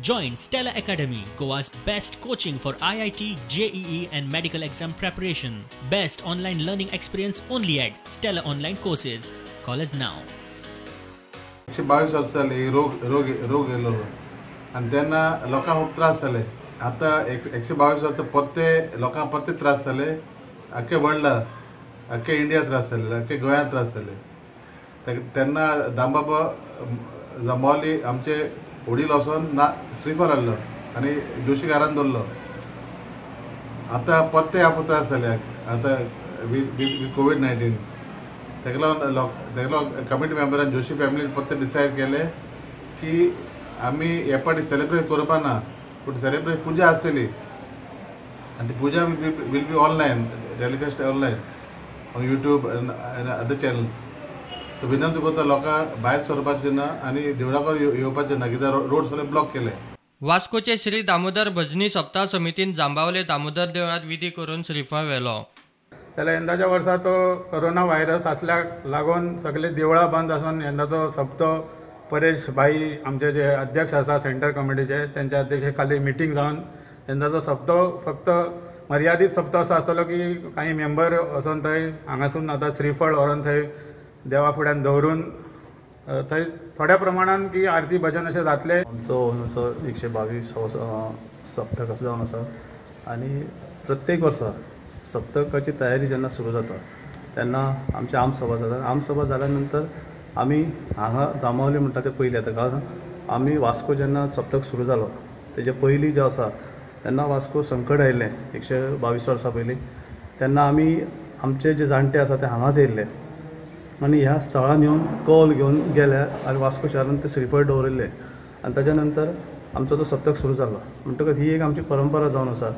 Join Stella Academy, Goa's best coaching for IIT, JEE and medical exam preparation. Best online learning experience only at Stella Online Courses. Call us now. 122 वर्सां जाली रोग रोग रोग येयलो आनी तेन्ना लोकांक खूब त्रास जाले. आतां 122 वर्सां पत्ते लोकांक पत्ते त्रास जाले, आख्खे वर्ल्डाक, आख्खे इंडिया त्रास जाले, आख्खे गोंयांत त्रास जाले. तेन्ना दामबाबा जांबावली आमचे वडील वचोन ना श्रीफळ हाडलो आनी जोशी घरान दवरलो. आतां पत्ते आपूण त्रास जाले आतां विथ कोवीड-19. ताका लागून ताका लागून कमिटी मेंबरान जोशी फॅमिलीन पत्ते डिसायड केले की आमी हे पाटी सेलिब्रेट करपा ना, पूण सेलिब्रेट पुजा आसतली आनी ती पुजा will be online, telecast online on YouTube and other channels. So विनंती करता लोकांक भायर सरपाचें ना आनी देवळा कडेन येवपाचें ना, कित्याक रोड सगळे ब्लॉक केले. वास्कोचे श्री दामोदर भजनी सप्ता समितीन जांबावले दामोदर देवळांत विधी करून श्रीफळ व्हेलो. जाल्यार यंदाच्या वर्सा तो कोरोना व्हायरस आसल्याक लागून सगळे देवळां बंद आसून यंदाचो सप्तो परेश भाई आमचे जे अध्यक्ष आसा सेंटर कमिटीचे त्यांच्या अध्यक्षतेखाली मिटींग जावन यंदाचो सप्तो फक्त मर्यादीत सप्तो असो आसतलो की काही मेंबर वचोन थंय हांगासून आतां श्रीफळ व्हरोन थंय देवा फुड्यान दवरून थंय थोड्या प्रमाणान की आरती भजन अशें जातलें. आमचो अंदूचो 122 सप्तक असो जावन आसा आनी प्रत्येक वर्सा सप्तकाची तयारी जेन्ना सुरू जाता तेन्ना आमची आमसभा जाता. आमसभा जाल्या नंतर आमी हांगा जांबावले म्हणटा ते पयलीं येता, कारण आमी वास्को जेन्ना सप्तक सुरू जालो तेजे पयलीं जें आसा तेन्ना वास्को संकट आयिल्लें 122 वर्सां पयलीं. तेन्ना आमी आमचे जे जाणटे आसा ते हांगाच येयल्ले आनी ह्या स्थळान येवन कौल घेवन गेले आनी वास्को शहरान ते श्रीफळ दवरिल्ले आनी ताच्या नंतर आमचो तो सप्तक सुरू जालो. म्हणटकच ही एक आमची परंपरा जावन आसा.